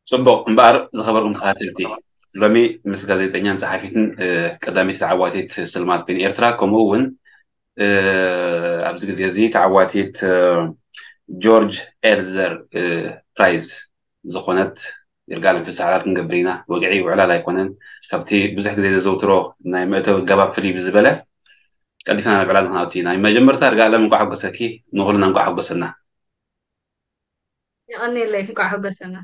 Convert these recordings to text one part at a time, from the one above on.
ጽቡቕ እምበኣር፣ ዝኸበርኩም ተኸታተልቲ፣ ሎሚ ምስ ጋዜጠኛን ጸሓፊትን ቀዳሚት ተዓዋቲት ስልማት ፒን ኤርትራ፣ ከምኡ እውን ኣብዚ ግዜ እዚ ተዓዋቲት ጆርጅ ኤልዘር ፕራይዝ ዝኾነት ይርጋለም ፍስሓ ዕላል ክንገብር ኢና። ወግዒ ውዕላል ኣይኮነን። ካብቲ ብዙሕ ግዜ ዘዘውትሮ ናይ መእተዊ ገባብ ፍልይ ብዝበለ ቀልጢፍና ናብ ዕላል ክንኣቱ ኢና። መጀመርታ ይርጋለም እንቋዕ ሓጎሰኪ፣ ንኹልና እንቋዕ ሓጎሰና። የቐንየለይ፣ እንቋዕ ሓጎሰና።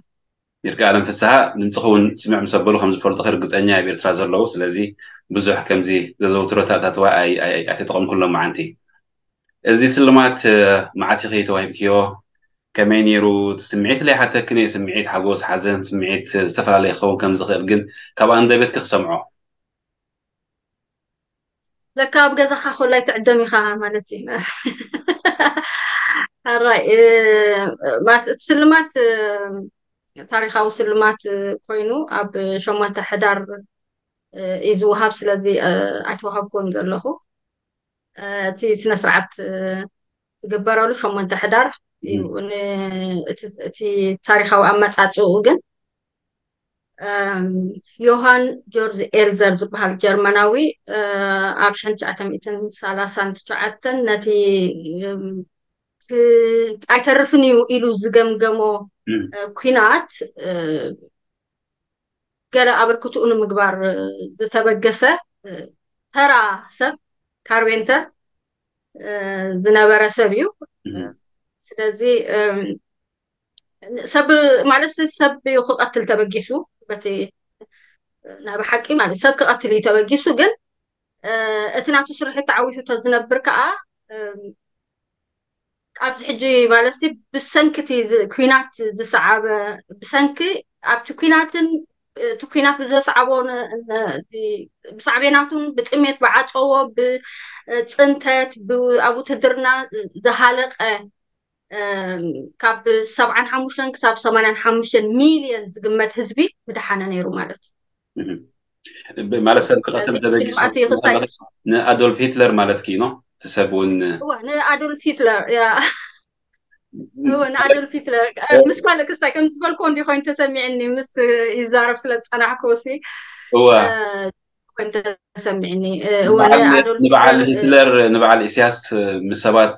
ይርጋለም ፍስሓ፣ ድምፅኺ እውን ስምዕ ምስ ኣበሉ ከም ዝፈልጡኺ ርግፀኛ እየ፣ ኣብ ኤርትራ ዘለዉ። ስለዚ ብዙሕ ከምዚ ዘዘውትሮ ኣተኣታትዋ ኣይተጠቐምኩን ሎማዓንቲ። እዚ ስልማት መዓስ ኢኺ ተዋሂብክዮ? ከመይ ነይሩ እቲ ስምዒት? ኢለ ይሓተኪ ነየ። ስምዒት ሓጎስ፣ ሓዘን፣ ስምዒት ዝተፈላለየ ክኸውን ከም ዝኽእል ግን ካብ ኣንደበትኪ ክሰምዖ። ለካ ኣብ ገዛኻ ኮላይ ትዕደም ኢኻ ማለት እዩ። ኣራይ ማለት እቲ ስልማት ታሪኻዊ ስልማት ኮይኑ ኣብ ሸሞንተ ሕዳር እዩ ዝወሃብ። ስለዚ ኣይተዋሃብኩን ዘለኹ። እቲ ስነ ስርዓት ዝግበረሉ ሸሞንተ ሕዳር እዩ። እቲ ታሪኻዊ ኣመፃፅኡ ግን ዮሃን ጆርጅ ኤልዘር ዝበሃል ጀርመናዊ ኣብ ሽሕን ትሽዓተ ሚእትን ሰላሳን ትሽዓተን ነቲ ኣይተርፍን እዩ ኢሉ ዝገምገሞ ኲናት ገለ ኣበርክትኡ ንምግባር ዝተበገሰ ተራ ሰብ፣ ካርቤንተር ዝነበረ ሰብ እዩ። ስለዚ ሰብ ማለት ሰብ እዩ ክቐትል ተበጊሱ፣ በቲ ናይ ብሓቂ ማለት ሰብ ክቐትል እዩ ተበጊሱ። ግን እቲ ናቱ ስርሒ ተዓዊቱ ተዝነብር ከዓ ኣብዚ ሕጂ ማለት ብሰንኪ እቲ ኲናት ዝሰዓበ፣ ብሰንኪ ኣብቲ ኲናትን እቲ ኲናት ብዘስዓቦ ብሳዕቤናቱን ብጥሜት ብዓፀዎ ብፅንተት ኣብ ውትድርና ዝሃለቀ ካብ ሰብዓን ሓሙሽተን ክሳብ ሰማንያን ሓሙሽተን ሚልዮን ዝግመት ህዝቢ ምድሓነ ነይሩ ማለት እዩ። ማለት ሰብ ክቐትል ተበጊሱ ንኣዶልፍ ሂትለር ማለት ኪኖ እቲ ሰብ እውን ንኣዶልፍ ሂትለር ንኣዶልፍ ሂትለር ምስ ካልእ ክስታይ ከም ዝበልኮ እንዲ ኮይኑ ተሰሚዕኒ ምስ ይዛረብ ስለ ዝፀናሕኩ ሲ ተሰሚዕኒ። ንበዓል ሂትለር ንበዓል ኢሳያስ ምስ ሰባት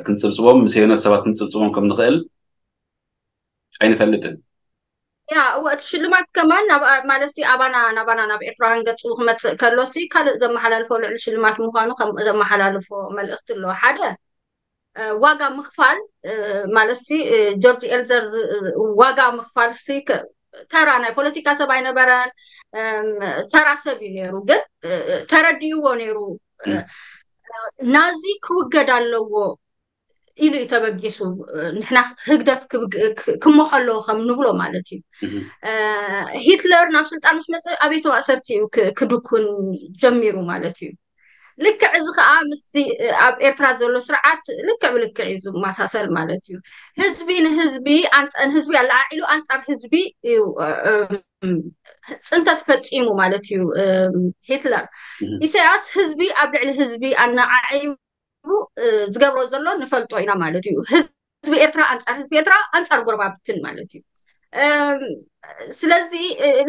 ክንፅብፅቦም ምስ ሄኖት ሰባት ክንፅብፅቦም ከም ንኽእል ኣይንፈልጥን። ያ እወ እቲ ሽልማት ከማን ማለት ሲ ኣባና ናባና ናብ ኤርትራውያን ገፁ ክመፅእ ከሎ ሲ ካልእ ዘመሓላልፎ ልዕሊ ሽልማት ምዃኑ ከም ዘመሓላልፎ መልእክቲ ኣለዎ። ሓደ ዋጋ ምኽፋል ማለት ሲ ጆርጅ ኤልዘር ዋጋ ምኽፋል ሲ ተራ ናይ ፖለቲካ ሰብ ኣይነበረን። ተራ ሰብ እዩ ነይሩ፣ ግን ተረዲእዎ ነይሩ። ናዚ ክውገድ ኣለዎ ኢሉ እዩ ተበጊሱ። ንሕና ህግደፍ ክምሖ ኣለዎ ከም ንብሎ ማለት እዩ። ሂትለር ናብ ስልጣን ምስ መፀ ኣበይቶ ማእሰርቲ እዩ ክድኩን ጀሚሩ ማለት እዩ። ልክዕ እዚ ከዓ ምስ ኣብ ኤርትራ ዘሎ ስርዓት ልክዕ ብልክዕ እዩ ዝመሳሰል ማለት እዩ። ህዝቢ ንህዝቢ ንህዝቢ ኣለዓዒሉ ኣንፃር ህዝቢ እዩ ፅንተት ፈፂሙ ማለት እዩ። ሂትለር ኢሳያስ ህዝቢ ኣብ ልዕሊ ህዝቢ ኣነዓዒቡ ዝገብሮ ዘሎ ንፈልጦ ኢና ማለት እዩ። ህዝቢ ኤርትራ ኣንፃር ህዝቢ ኤርትራ ኣንፃር ጎረባብትን ማለት እዩ። ስለዚ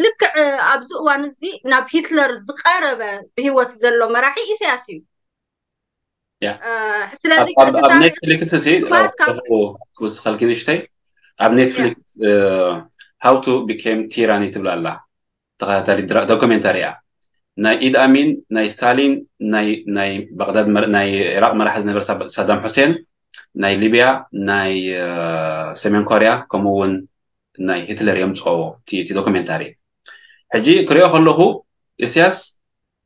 ልክዕ ኣብዚ እዋን እዚ ናብ ሂትለር ዝቀረበ ብህይወት ዘሎ መራሒ ኢሳያስ እዩ። ስለዚ ኣብ ኔትፍሊክስ ሲ ክውስኸልኪ ንእሽተይ ኣብ ኔትፍሊክስ how to became tyranny ትብል ኣላ። ተኸታታሊ ዶኩሜንታሪ እያ። ናይ ኢድ ኣሚን፣ ናይ ስታሊን፣ ናይ ባግዳድ ናይ ኢራቅ መራሒ ዝነበረ ሳዳም ሑሴን፣ ናይ ሊብያ፣ ናይ ሰሜን ኮርያ ከምኡ እውን ናይ ሂትለር እዮም ዝፀዎ እቲ ዶኩሜንታሪ። ሕጂ ክሪኦ ከለኹ ኢሳያስ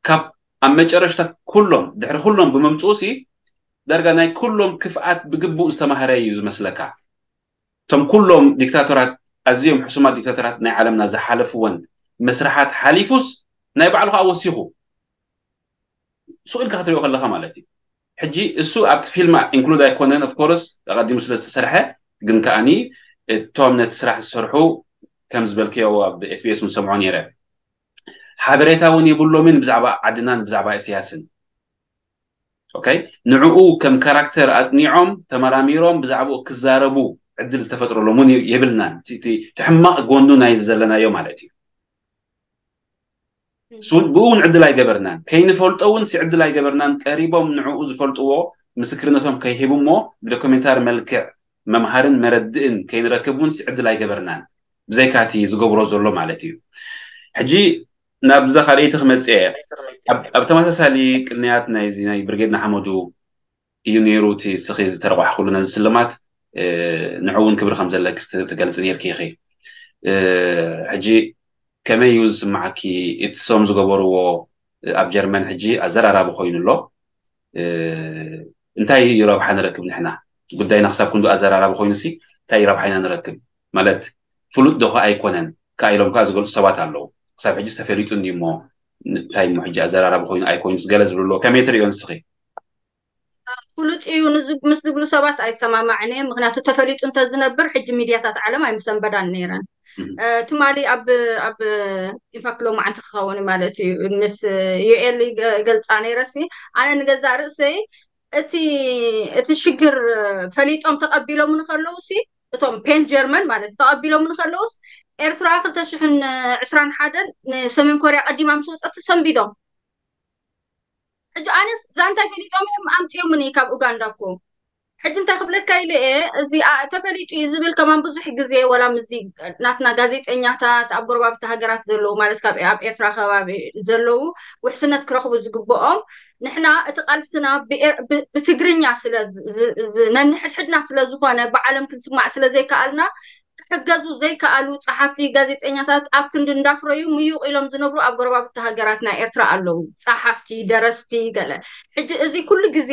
ካብ ኣብ መጨረሽታ ኩሎም ድሕሪ ኩሎም ብምምፅኡ ሲ ዳርጋ ናይ ኩሎም ክፍኣት ብግቡእ ዝተማህረ እዩ ዝመስለካ። እቶም ኩሎም ዲክታቶራት፣ ኣዝዮም ሕሱማት ዲክታቶራት ናይ ዓለምና ዝሓለፍወን መስርሓት ሓሊፉስ ናይ ባዕሉ ከዓ ወሲኹ ሱቕ ኢልካ ክትሪኦ ከለኻ ማለት እዩ። ሕጂ እሱ ኣብቲ ፊልም ኢንክሉድ ኣይኮነን፣ ኦፍኮርስ ኣቐዲሙ ስለ ዝተሰርሐ፣ ግን ከዓኒ እቶም ነቲ ስራሕ ዝሰርሑ ከም ዝበልክዮ ኣብ ኤስቢኤስ ምስ ሰምዖ ነይረ፣ ሓበሬታ እውን የብሎምን ብዛዕባ ዓድናን ብዛዕባ ኢሳያስን። ኦኬ፣ ንዕኡ ከም ካራክተር ኣጽኒዖም ተመራሚሮም ብዛዕባኡ ክዛረቡ ዕድል ዝተፈጥረሎም እውን የብልናን። እቲ ሕማቕ ጎኑ ናይ ዘለናዮ ማለት እዩ። ብኡ እውን ዕድል ኣይገበርናን፣ ከይንፈልጦ እውን ዕድል ኣይገበርናን። ቀሪቦም ንዕኡ ዝፈልጥዎ ምስክርነቶም ከይህቡ እሞ ብዶክመንታሪ መልክዕ መምሃርን መረድእን ከይንረክብ እውን ዕድል ኣይገበርናን፣ ብዘይካ እቲ ዝገብሮ ዘሎ ማለት እዩ። ሕጂ ናብዛ ካልኣይቲ ክመፅእ እየ። ኣብ ተመሳሳሊ ቅንያት ናይዚ ናይ ብርጌድ ንሓመዱ እዩ ነይሩ እቲ እስኺ ዝተረቋሕኩሉ ነዚ ስልማት። ንዕኡ እውን ክብሪ ከም ዘለኪ ትገልፂ ነይርኪ ኢኺ። ሕጂ ከመይ እዩ ዝስማዓኪ? እቲ ሶም ዝገበርዎ ኣብ ጀርመን ሕጂ ኣዘራራቢ ኮይኑ ኣሎ። እንታይ ረብሓ ንረክብ ንሕና? ጉዳይና ክሳብ ክንዱ ኣዘራራቢ ኮይኑ ሲ እንታይ ረብሓ ኢና ንረክብ? ማለት ፍሉጥ ዶ ኣይኮነን? ከኣ ኢሎም ከኣ ዝገልፁ ሰባት ኣለዉ። ክሳብ ሕጂ ተፈሊጡ እንዲሞ እንታይ እሞ ሕጂ ኣዘራራቢ ኮይኑ ኣይኮይኑ ዝገለ ዝብሉ ኣለዉ። ከመይ ትርእዮ ንስኺ? ፍሉጥ እዩ ምስ ዝብሉ ሰባት ኣይሰማማዕን እየ። ምክንያቱ ተፈሊጡ እንተዝነብር ሕጂ ሚድያታት ዓለም ኣይምሰንበዳን ነይረን። ትማሊ ኣብ ኣብ ኢንፋክት ሎማዓንቲ ክኸውን ማለት እዩ ምስ ዩኤል ገልፃ ነይረሲ ኣነ ንገዛእ ርእሰይ እቲ እቲ ሽግር ፈሊጦም ተቐቢሎም ንከለውሲ እቶም ፔን ጀርመን ማለት ተቐቢሎም ንከለውስ ኤርትራ ክልተ ሽሕን ዕስራን ሓደን ንሰሜን ኮርያ ቀዲማ ምስ ወፀት ሰንቢዶም ሕጂ ኣነስ ዛንታይ ፈሊጦም እዮም ኣምፅኦምኒ ካብ ኡጋንዳ እኮ ሕጂ እንታይ ክብለካ ኢለ እየ እዚ ተፈሊጡ እዩ ዝብል ከማን ብዙሕ ግዜ ወላ ምዚ ናትና ጋዜጠኛታት ኣብ ጎረባብቲ ሃገራት ዘለዉ ማለት ካብ ኣብ ኤርትራ ከባቢ ዘለዉ ውሕስነት ክረኽቡ ዝግብኦም ንሕና እቲ ቃልስና ብትግርኛ ስለ ነንሕድሕድና ስለ ዝኾነ ብዓለም ክንስማዕ ስለ ዘይከኣልና ክሕገዙ ዘይከኣሉ ጸሓፍቲ፣ ጋዜጠኛታት ኣብ ክንዲ እንዳፍረዩ ምዩቕ ኢሎም ዝነብሩ ኣብ ጎረባብቲ ሃገራት ናይ ኤርትራ ኣለዉ። ጸሓፍቲ፣ ደረስቲ፣ ገለ። ሕጂ እዚ ኩሉ ግዜ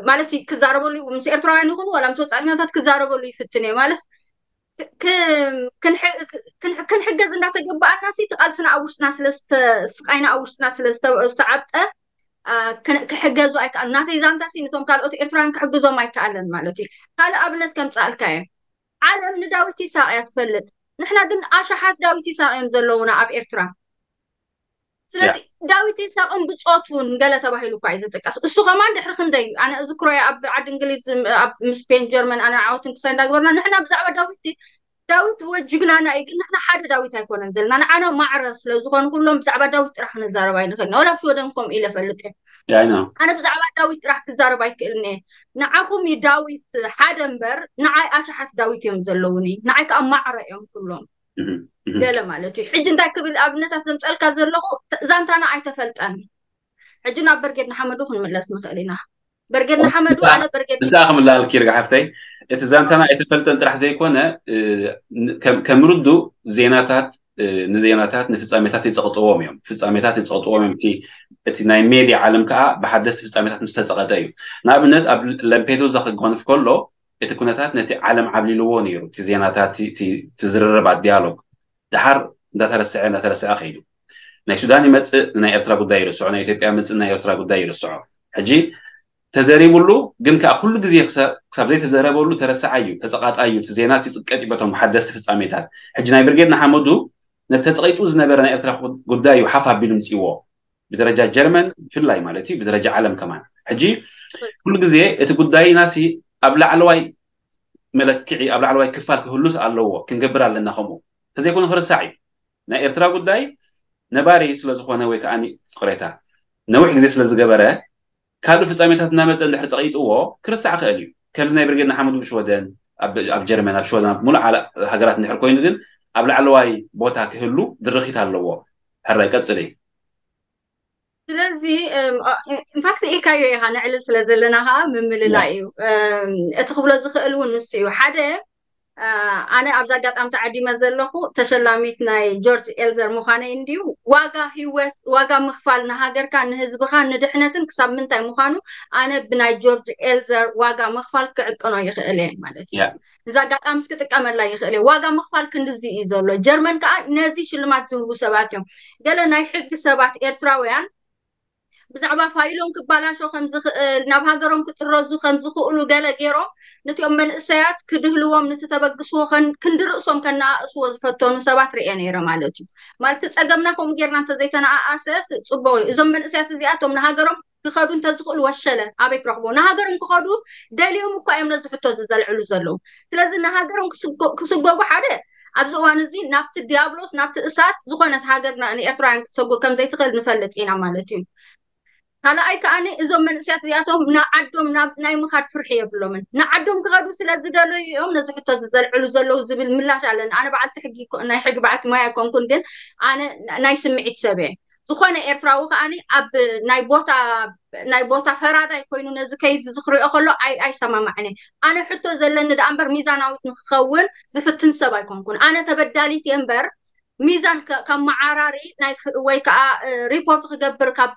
ማለት ክዛረበሉ ምስ ኤርትራውያን ይኹኑ ዋላ ምስ ወጻእተኛታት ክዛረበሉ ይፍትን እየ ማለት ክንሕገዝ እንዳተገባኣና ሲ እቲ ቃልስና ኣብ ውሽጥና ስለ ስቃይና ኣብ ውሽጥና ስለ ዝተዓብጠ ክሕገዙ ኣይከኣሉ ናተይ ዛንታ ሲ ነቶም ካልኦት ኤርትራውያን ክሕግዞም ኣይከኣለን ማለት እዩ ካልእ ኣብነት ከምፅኣልካ እየ ዓለም ንዳዊት ይሳቅ እያ ትፈልጥ ንሕና ግን ኣሽሓት ዳዊት ይሳቅ እዮም ዘለውና ኣብ ኤርትራ ስለዚ ዳዊት ይሳቅን ብፆቱን ገለ ተባሂሉ እኳ እዩ ዝጥቀስ እሱ ከማን ድሕሪ ክንደይ እዩ ኣነ እዝክሮ እየ ኣብ ዓዲ እንግሊዝ ኣብ ምስ ፔን ጀርመን ኣነ ዓወትን ክሳይ እንዳግበርና ንሕና ብዛዕባ ዳዊት ዳዊት ወ ጅግናና እዩ ግን ንሕና ሓደ ዳዊት ኣይኮነን ዘለና ንዓና ማዕረ ስለዝኾኑ ኩሎም ብዛዕባ ዳዊት ጥራሕ ክንዛረብ ኣይንኽእል ኢና ወላ ብሽወደን ከምኡ ኢለ ፈልጥ እየ ኣነ ብዛዕባ ዳዊት ጥራሕ ክዛረብ ኣይክእልን እየ ንዓኹም እዩ ዳዊት ሓደ እምበር ንዓይ ኣሽሓት ዳዊት እዮም ዘለውኒ ንዓይ ከዓ ማዕረ እዮም ኩሎም ገለ ማለት እዩ ሕጂ እንታይ ክብል ኣብነታት ዘምፀልካ ዘለኹ ዛንታና ኣይተፈልጠን ሕጂ ናብ በርጌድ ንሓመዱ ክንምለስ ንኽእል ኢና በርጌድ ንሓመዱ ኣነ በርጌድ ብዛ ክምላልኪ ርጋ ሓፍተይ እቲ ዛንታና ኣይተፈልጠን ጥራሕ ዘይኮነ ከም ርዱእ ዜናታት ንዜናታት ንፍፃሜታት ይፀቕጥዎም እዮም ፍፃሜታት ይፀቕጥዎም እዮም እቲ ናይ ሜድያ ዓለም ከዓ ብሓደስቲ ፍፃሜታት ምስ ተፀቐጠ እዩ ንኣብነት ኣብ ለምፔዱዛ ክጎንፍ ከሎ እቲ ኩነታት ነቲ ዓለም ዓብሊልዎ ነይሩ እቲ ዜናታት ትዝርርብ ኣዲያሎግ ደሓር እንዳተረስዐ እንዳተረስዐ ከይዱ ናይ ሱዳን ይመፅእ ናይ ኤርትራ ጉዳይ ይርስዖ ናይ ኢትዮጵያ መፅእ ናይ ኤርትራ ጉዳይ ይርስዖ ሕጂ ተዘሪብሉ ግን ከዓ ኩሉ ግዜ ክሳብ ዘይተዘረበሉ ተረስዓ እዩ ተፀቃጣ እዩ እቲ ዜና ሲፅቀጥ በቶም ሓደስቲ ፍፃሜታት ሕጂ ናይ ብርጌድ ንሓመዱ ነቲ ተፀቂጡ ዝነበረ ናይ ኤርትራ ጉዳይ እዩ ሓፍ ኣቢሉ ምፅዎ ብደረጃ ጀርመን ብፍላይ ማለት እዩ ብደረጃ ዓለም ከማን ሕጂ ኩሉ ግዜ እቲ ጉዳይና ሲ ኣብ ላዕለዋይ መለክዒ ኣብ ላዕለዋይ ክፋል ክህሉስ ኣለዎ ክንገብር ኣለና ከምኡ ተዘይኮነ ክርሳዕ እዩ ናይ ኤርትራ ጉዳይ ነባሪ ስለዝኾነ ወይ ከዓ ቅሬታ ነዊሕ ግዜ ስለዝገበረ ካልእ ፍፃሜታት እናመፀ እንድሕር ፀቂጥዎ ክርሳዕ ክእል እዩ ከምዚ ናይ ብርጌድ ንሓመዱ ብሽወደን ኣብ ጀርመን ኣብ ሽወደን ኣብ ሙሉእ ሃገራት እንድሕር ኮይኑ ግን ኣብ ላዕለዋይ ቦታ ክህሉ ድርኺት ኣለዎ ሕራይ ቀፅል እዩ ስለዚ ኢንፋክት ኢልካዮ ኢኻ ንዕልል ስለ ዘለና ከዓ ምምልላ እዩ እቲ ክብሎ ዝኽእል እውን ንሱ እዩ ሓደ ኣነ ኣብዚ ኣጋጣሚ ተዓዲመ ዘለኹ ተሸላሚት ናይ ጆርጅ ኤልዘር ምዃነይ እንድዩ። ዋጋ ህይወት፣ ዋጋ ምኽፋል ንሃገርካ፣ ንህዝብኻ፣ ንድሕነትን ክሳብ ምንታይ ምዃኑ ኣነ ብናይ ጆርጅ ኤልዘር ዋጋ ምኽፋል ክዕቅኖ ይኽእል እየ ማለት እዩ። እዚ ኣጋጣሚ ክጥቀመላ ይኽእል እየ። ዋጋ ምኽፋል ክንድዚ እዩ ዘሎ። ጀርመን ከዓ ነዚ ሽልማት ዝህቡ ሰባት እዮም። ገለ ናይ ሕጊ ሰባት ኤርትራውያን ብዛዕባ ፋይሎም ክባላሾ ከም ዝኽእል፣ ናብ ሃገሮም ክጥረዙ ከም ዝኽእሉ ገለ ገይሮም፣ ነቲኦም መንእሰያት ክድህልዎም፣ ነቲ ተበግስዎ ክንዲ ርእሶም ከነኣእስዎ ዝፈተኑ ሰባት ርእየ ነይረ ማለት እዩ። ማለት እቲ ጸገምና ከምኡ ጌርና እንተዘይተነኣኣሰ ጽቡቕ እዩ። እዞም መንእሰያት እዚኣቶም ንሃገሮም ክኸዱ እንተዝኽእሉ ወሸለ ኣበይ ክረኽቦ? ንሃገሮም ክኸዱ ደልዮም እኳ እዮም ነዚ ሕቶ እዚ ዘልዕሉ ዘለዉ። ስለዚ ንሃገሮም ክስጎጉ ሓደ ኣብዚ እዋን እዚ ናብቲ ዲያብሎስ ናብቲ እሳት ዝኾነት ሃገርና ንኤርትራውያን ክትሰጉ ከም ዘይትኽእል ንፈልጥ ኢና ማለት እዩ። ካልኣይ ከዓኒ እዞም መንእሰያት እዚኣቶም ንዓዶም ናይ ምኻድ ፍርሒ የብሎምን። ንዓዶም ክኸዱ ስለ ዝደለዩ እዮም ነዚ ሕቶ እዚ ዘልዕሉ ዘለዉ ዝብል ምላሽ ኣለኒ። ኣነ በዓልቲ ሕጊ ናይ ሕጊ በዓልቲ ሞያ ኣይኮንኩን፣ ግን ኣነ ናይ ስምዒት ሰብ እየ። ዝኾነ ኤርትራዊ ከዓኒ ኣብ ናይ ቦታ ናይ ቦታ ፈራዳይ ኮይኑ ነዚ ከይዚ ዝኽሪኦ ከሎ ኣይሰማማዕን። ኣነ ሕቶ ዘለኒ ደኣ እምበር ሚዛናዊት ንክኸውን ዝፍትን ሰብ ኣይኮንኩን። ኣነ ተበዳሊት እየ እምበር ሚዛን ካብ መዓራሪ ወይ ከዓ ሪፖርት ክገብር ካብ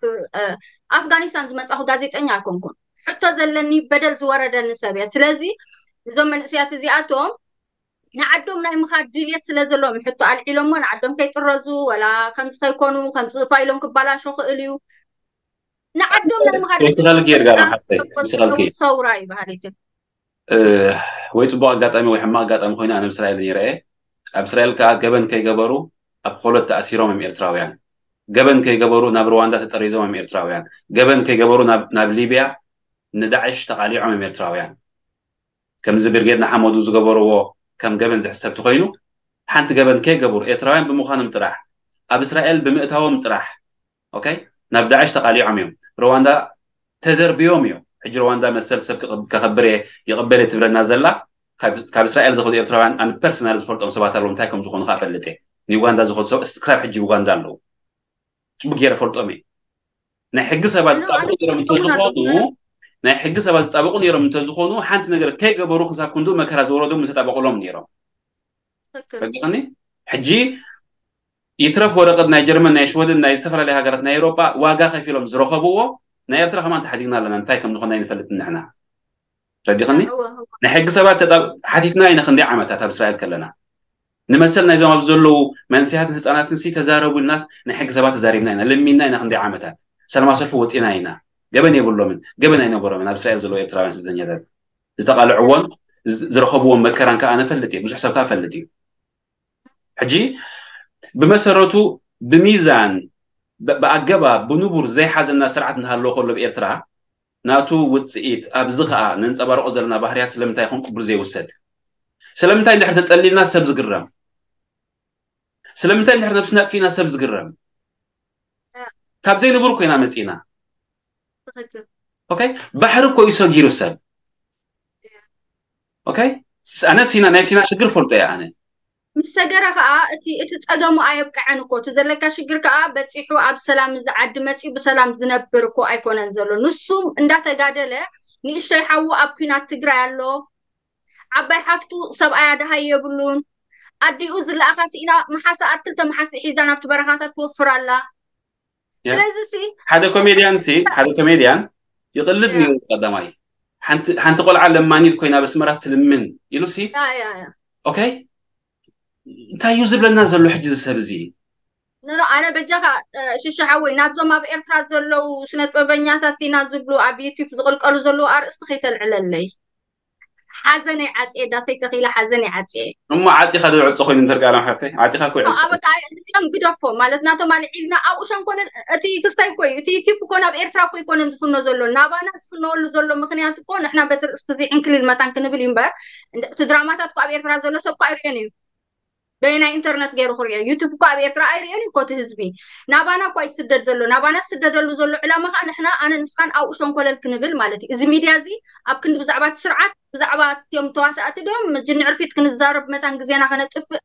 ኣፍጋኒስታን ዝመፃኹ ጋዜጠኛ ኣይኮንኩን። ሕቶ ዘለኒ በደል ዝወረደኒ ሰብ እየ። ስለዚ እዞም መንእስያት እዚኣቶም ንዓዶም ናይ ምኻድ ድልየት ስለ ዘለዎም ሕቶ ኣልዒሎሞ ንዓዶም ከይጥረዙ ወላ ከምዚ ከይኮኑ ከምዚ ፋይሎም ክባላሾ ክእል እዩ። ንዓዶም ናይ ምኻድ ሰውራ ይበሃል። ወይ ፅቡቅ ኣጋጣሚ ወይ ሕማቅ ኣጋጣሚ ኮይኑ ኣነ እስራኤል ነይረ እየ። ኣብ እስራኤል ከዓ ገበን ከይገበሩ ኣብ ኮሎት ተኣሲሮም እዮም ኤርትራውያን። ገበን ከይገበሩ ናብ ሩዋንዳ ተጠሪዞም እዮም ኤርትራውያን። ገበን ከይገበሩ ናብ ሊብያ ንዳዕሽ ተቃሊዖም እዮም ኤርትራውያን። ከምዚ ብርጌድ ንሓመዱ ዝገበርዎ ከም ገበን ዝሕሰብ ተኮይኑ ሓንቲ ገበን ከይገበሩ ኤርትራውያን ብምዃኖም ጥራሕ ኣብ እስራኤል ብምእታዎም ጥራሕ ኦኬ ናብ ዳዕሽ ተቃሊዖም እዮም። ሩዋንዳ ተደርብዮም እዮም። ሕጂ ሩዋንዳ መሰል ሰብ ከኸብር እየ ይቕበል እየ ትብለና ዘላ ካብ እስራኤል ዝኸዱ ኤርትራውያን ኣነ ፐርሰናል ዝፈልጦም ሰባት ኣለዉ። እንታይ ከም ዝኾኑ ከዓ ፈልጥ እየ። ንዩጋንዳ ዝኸዱ ሰብ ክሳብ ሕጂ ዩጋንዳ ኣለዉ። ፅቡቅ ገይረ ፈልጦም እየ። ናይ ሕጊ ሰባት ዝጣበቁ ነይሮም እንተዝኾኑ ናይ ሕጊ ሰባት ዝጣበቁ ነይሮም እንተዝኾኑ ሓንቲ ነገር ከይገበሩ ክሳብ ክንዱ መከራ ዝወረዶም ምተጣበቁሎም ነይሮም። ረዲኽኒ? ሕጂ ይትረፍ ወረቀት ናይ ጀርመን ናይ ሽወደን ናይ ዝተፈላለዩ ሃገራት ናይ ኤውሮጳ ዋጋ ከፊሎም ዝረኸብዎ ናይ ኤርትራ ከማን ተሓዲግና ኣለና እንታይ ከም ዝኾነ ኣይንፈልጥን ንሕና። ረዲኽኒ? ናይ ሕጊ ሰባት ሓቲትና ኢና ክንደይ ዓመታት ኣብ እስራኤል ከለና ንመሰል ናይዞም ኣብ ዘለዉ መንስያትን ህፃናትን ሲ ተዛረቡ ኢልናስ ናይ ሕጊ ሰባት ተዛሪብና ኢና ለሚንና ኢና ክንደይ ዓመታት ሰላማ ሰልፊ ወፂና ኢና። ገበን የብሎምን ገበን ኣይነበሮምን ኣብ እስራኤል ዘለዉ ኤርትራውያን ስደተኛታት ዝተቃልዕዎን ዝረኸብዎም መከራን ከዓ ኣነ ፈልጥ እየ። ብዙሕ ሰብ ከዓ ፈልጥ እዩ። ሕጂ ብመሰረቱ ብሚዛን ብኣገባብ ብንቡር ዘይሓዘና ስርዓት እናሃለዎ ከሎ ብኤርትራ ናቱ ውፅኢት ኣብዚ ከዓ ነንፀባርቆ ዘለና ባህርያት ስለምንታይ ይኾን ቅቡል ዘይውሰድ? ስለምንታይ እንድሕር ተፀሊልና ሰብ ዝግረም? ስለምንታይ እንድሕር ነብስና ኣጥፊእና ሰብ ዝግረም? ካብ ዘይንቡር ኮይና መፂና። ኦኬ ባሕሪ እኮ እዩ ሰጊሩ ሰብ። ኦኬ ኣነ ሲና ናይ ሲና ሽግር ፈልጦ እየ ኣነ። ምስ ሰገረ ከዓ እቲ እቲ ፀገሙ ኣየብቅዐን እኮ እቲ ዘለካ ሽግር ከዓ በፂሑ ኣብ ሰላም እዚ ዓዲ መፂኡ ብሰላም ዝነብር እኮ ኣይኮነን ዘሎ። ንሱ እንዳተጋደለ ንእሽተይ ሓዉ ኣብ ኲናት ትግራይ ኣሎ። ዓባይ ሓፍቱ ሰብኣያ ደሃይ የብሉን። ኣዲኡ ዝለኣኻ ስኢና መሓሰኣት ክልተ መሓሲ ሒዛ ናብቲ በረኻታት ትወፍር ኣላ። ስለዚ ሲ ሓደ ኮሜድያን ሲ ሓደ ኮሜድያን ይቕልድ ነይሩ ቀዳማይ ሓንቲ ቆልዓ ለማኒት ኮይና በስመራስ ትልምን ኢሉ ሲ ኦኬ እንታይ እዩ ዝብለና ዘሎ ሕጂ ዝሰብ እዚ ኖኖ ኣነ በጃኻ ሽሻ ሓወይ ናብዞም ኣብ ኤርትራ ዘለዉ ስነ ጥበበኛታት ኢና ዝብሉ ኣብ ዩቲዩብ ዝቕልቀሉ ዘለዉ ኣርእስቲ ከይተልዕለለይ ሓዘነይ ዓፅየ ዳሰይ ተኺለ ሓዘነይ ዓፅየ እሞ ዓፂኻ ዶ ዕፆ ኮይኑ እንተርጋሎም ሓፍተይ ዓፂኻ እኮ ዕፆ ኣበቃ እዚኦም ግደፎ ማለት ናቶም ኣልዒልና ኣብኡ ሸንኮነ እቲ ክስታይ እኮ እዩ እቲ ዩቲዩብ እኮ ናብ ኤርትራ እኮ ይኮነን ዝፍኖ ዘሎ ናባና ዝፍነወሉ ዘሎ ምክንያት እኮ ንሕና በቲ ርእስቲ እዚ ዕንክሊል መታን ክንብል እዩ እምበር እቲ ድራማታት እኮ ኣብ ኤርትራ ዘሎ ሰብ እኮ ኣይርእዮን እዩ በየናይ ኢንተርነት ገይሩ ክሪኦ ዩቱብ እኮ ኣብ ኤርትራ ኣይርእዮን እዩ እኮ እቲ ህዝቢ ናባና እኳ ይስደድ ዘሎ ናባና ዝስደደሉ ዘሎ ዕላማ ከዓ ንሕና ኣነ ንስኻን ኣብኡ ሸንኮለል ክንብል ማለት እዩ እዚ ሚድያ እዚ ኣብ ክንዲ ብዛዕባ እቲ ስርዓት ብዛዕባ እትዮም ተዋሳእቲ ዶም ጅኒ ዕርፊት ክንዛረብ መታን ግዜና ከነጥፍእ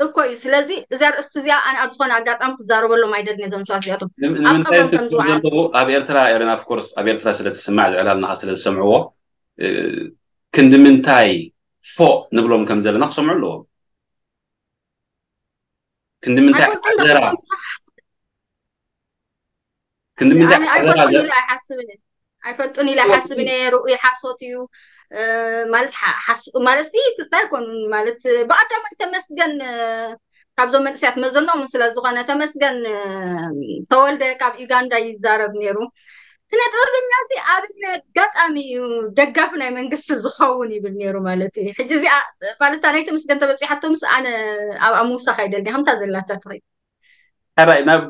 እኮ እዩ ስለዚ እዚ ኣርእስቲ እዚኣ ኣነ ኣብ ዝኾነ ኣጋጣሚ ክዛረበሎም ኣይደልን እዞም ሰባት እዚኣቶም ኣብ ቀብሮም ከም ዝወዓል ኣብ ኤርትራ ኤረን ኣፍኮርስ ኣብ ኤርትራ ስለ ትስማዕ ዝዕላልና ስለ ዝሰምዕዎ ክንዲ ምንታይ ፎእ ንብሎም ከም ዘለና ክሰምዑ ኣለዎም። ክንዲ ምንታይ ሓዘራ ክንዲ ምንታይ ሓዘራ ኣይፈልጡን ኢለ ኣይሓስብን። ኣይፈልጡን ኢለ ኣይሓስብን እየ። ርኡይ ሓሶት እዩ። ማለት ማለት ሲ ክስታይ ኣይኮኑን። ማለት ብኣዳማይ ተመስገን ካብዞም መንእሰያት መዘኖም ስለ ዝኾነ ተመስገን ተወልደ ካብ ዩጋንዳ ይዛረብ ነይሩ። ስነ ጥበበኛ ሲ ኣብ ኣጋጣሚ እዩ ደጋፊ ናይ መንግስቲ ዝኸውን ይብል ነይሩ ማለት እዩ። ሕጂ እዚኣ ማለት ናይ ተመስገን ተበፂሓቶ ምስ ኣነ ኣብ ምውሳኽ ኣይደልን ከምታ ዘላታ ትኸይ ሕራይ ናብ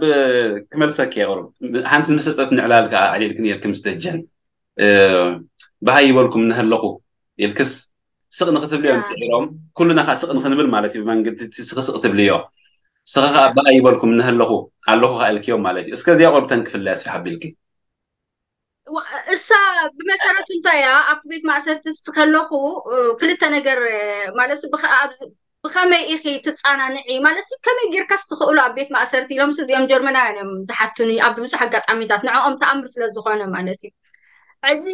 ክመልሰኪ እየ ቁሩብ ሓንቲ ዝመሰጠት ንዕላል ከዓ ኣዕሊልኪ ነርኪ ምስ ደጀን በሃይ ይበልኩም እናሃለኹ ኢልክስ ስቕ ንክትብልዮ እዮም ስዒሮም ኩልና ከዓ ስቕ ንክንብል ማለት እዩ ብመንገዲ እቲ ስኽስቕ ትብልዮ ስኸ ከዓ በሃይ ይበልኩም እናሃለኹ ኣለኹ ከዓ ኢልክዮም ማለት እዩ እስከ እዚኣ ቁሩብ ተንክፍለያ ስፍሕ ኣቢልኪ እሳ ብመሰረቱ እንታይ እያ ኣብቲ ቤት ማእሰርቲ ከለኹ ክልተ ነገር ማለት ብኸመይ ኢኺ ትፃናንዒ ማለት ከመይ ጌርካስ ትኽእሉ ኣብ ቤት ማእሰርቲ ኢሎም እዚኦም ጀርመናውያን እዮም ዝሓቱኒ ኣብ ብዙሕ ኣጋጣሚታት ንዕኦም ተኣምር ስለ ዝኾነ ማለት እዩ ሕጂ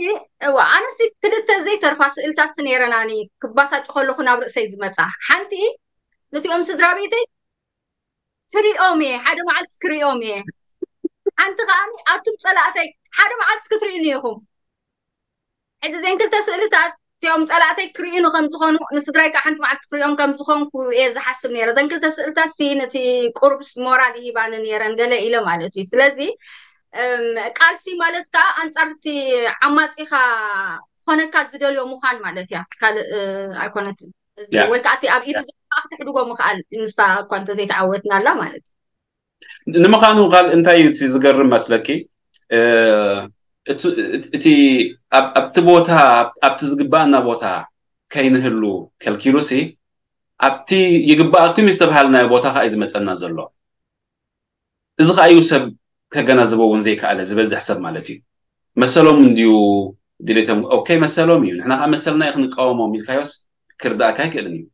ኣነሲ ክልተ ዘይተርፋ ስእልታት ነይረናኒ ክባሳጭ ከለኹ ናብ ርእሰይ ዝመፃ ሓንቲ ነቲኦም ስድራ ቤተይ ክሪኦም እየ ሓደ መዓልቲ ክሪኦም እየ ሓንቲ ከዓ ኣቱም ፀላእተይ ሓደ መዓልቲ ክትርእዩኒ ኢኹም ሕጂ ዘን ክልተ ስእልታት እቲኦም ፀላእተይ ክርእዩኒ ከም ዝኾኑ ንስድራይ ከዓ ሓንቲ መዓልቲ ክሪኦም ከም ዝኾንኩ እየ ዝሓስብ ነይረ ዘን ክልተ ስእልታት ሲ ነቲ ቁርብስ ሞራል ይሂባኒ ነይረን ገለ ኢለ ማለት እዩ ስለዚ ቃልሲ ማለት ከዓ ኣንፃርቲ ዓማፂኻ ዝኾነካ ዝደልዮ ምዃን ማለት እያ ካልእ ኣይኮነትን ወይ ከዓ እቲ ኣብ ኢዱ ዘሎ ከዓ ክተሕድጎ ምኽኣል ንሳ እኳ እንተዘይተዓወትናላ ማለት እዩ ንምዃኑ ቃል እንታይ እዩ እቲ ዝገርም መስለኪ እቲ ኣብቲ ቦታ ኣብቲ ዝግባኣና ቦታ ከይንህሉ ከልኪሉሲ ኣብቲ ይግባኣኩም ዝተባሃልናዮ ቦታ ከዓ እዩ ዝመፀና ዘሎ እዚ ከዓ እዩ ሰብ ከገናዝቦ እውን ዘይከኣለ ዝበዝሕ ሰብ ማለት እዩ መሰሎም እንድዩ ድሌቶም ኦኬ መሰሎም እዩ ንሕና ከዓ መሰልና እዩ ክንቃወሞም ኢልካዮስ ክርዳእካ ኣይክእልን እዩ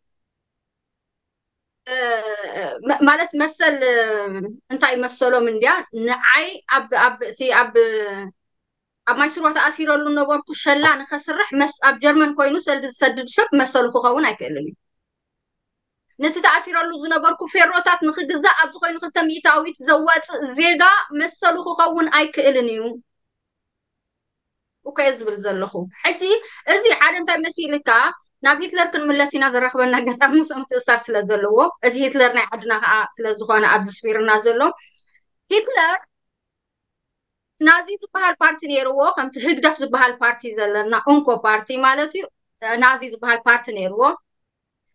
ማለት መሰል እንታይ መሰሎም እንድያ ንዓይ ኣብ ኣብ እቲ ኣብ ኣብ ማይ ስርዋ ተኣሲረሉ ነበርኩ ሸላ ንኸስርሕ መስ ኣብ ጀርመን ኮይኑ ሰልዲ ዝሰድድ ሰብ መሰሉ ክኸውን ኣይክእልን እዩ ነቲ ተኣሲረሉ ዝነበርኩ ፌሮታት ንኽግዛእ ኣብዚ ኮይኑ ክልተ ሚእታዊት ዘዋፅእ ዜጋ መሰሉ ክኸውን ኣይክእልን እዩ እኮ እየ ዝብል ዘለኹ ሕጂ እዚ ሓደ እንታይ መሲልካ ናብ ሂትለር ክንምለስ ኢና ዘራኽበና ኣጋጣሚ ምስኦም ትእሳር ስለ ዘለዎ እቲ ሂትለር ናይ ዓድና ከዓ ስለ ዝኾነ ኣብዚ ስፊርና ዘሎ ሂትለር ናዚ ዝበሃል ፓርቲ ነይርዎ ከምቲ ህግደፍ ዝበሃል ፓርቲ ዘለና እንኮ ፓርቲ ማለት እዩ ናዚ ዝበሃል ፓርቲ ነይርዎ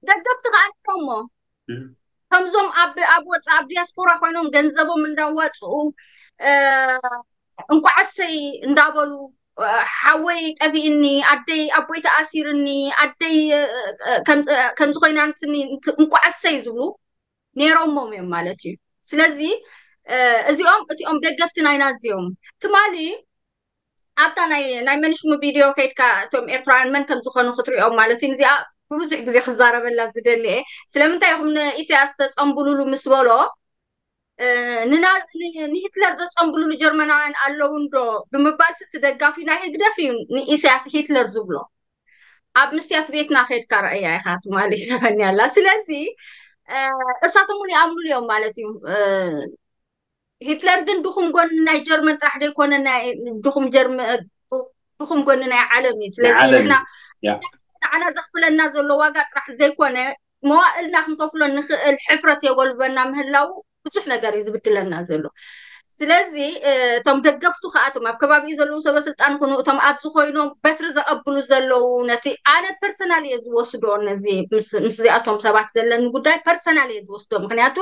ደገፍቲ ከዓ ነይሮሞ ከምዞም ኣብ ኣብ ወፃ ኣብ ዲያስፖራ ኮይኖም ገንዘቦም እንዳዋፅኡ እንቋዓሰይ እንዳበሉ ሓወይ ጠፊእኒ ኣደይ ኣቦይ ተኣሲርኒ ኣደይ ከምዚ ኮይናትኒ እንቋዓሰይ ዝብሉ ነይሮሞም እዮም ማለት እዩ ስለዚ እዚኦም እቲኦም ደገፍቲ ናይ ናዚ እዮም ትማሊ ኣብታ ናይ ናይ መንሽሙ ቪድዮ ከይድካ እቶም ኤርትራውያን መን ከም ዝኾኑ ክትሪኦም ማለት እዩ እዚኣ ብብዙሕ ግዜ ክዛረበላ ዝደሊ እየ ስለምንታይ ኢኹም ንኢሳያስ ተፀንብሉሉ ምስ በሎ ንሂትለር ዘፀንብሉሉ ጀርመናውያን ኣለዉ እንዶ ብምባል ስቲ ደጋፊ ናይ ህግደፍ እዩ ንኢሳያስ ሂትለር ዝብሎ ኣብ ምስትያት ቤትና ከድካ ረእያ ኢኻ ትማሊ ሰፈኒ ኣላ ስለዚ እሳቶም እውን ይኣምኑሉ እዮም ማለት እዩ ሂትለር ግን ድኹም ጎኒ ናይ ጀርመን ጥራሕ ዘይኮነ ድኹም ጀርመን ድኹም ጎኒ ናይ ዓለም እዩ ስለዚ ንሕና ንዓና ዘኽፍለና ዘሎ ዋጋ ጥራሕ ዘይኮነ መዋእልና ክንከፍሎ ንኽእል ሕፍረት የጎልበና ምህላው ብዙሕ ነገር እዩ ዝብድለና ዘሎ ስለዚ እቶም ደገፍቱ ከኣቶም ኣብ ከባቢኡ ዘለዉ ሰበ ስልጣን ኩኑ እቶም ኣብዚ ኮይኖም በትሪ ዘቐብሉ ዘለዉ ነቲ ኣነ ፐርሰናል እየ ዝወስዶ ነዚ ምስዚኣቶም ሰባት ዘለኒ ጉዳይ ፐርሰናል እየ ዝወስዶ ምክንያቱ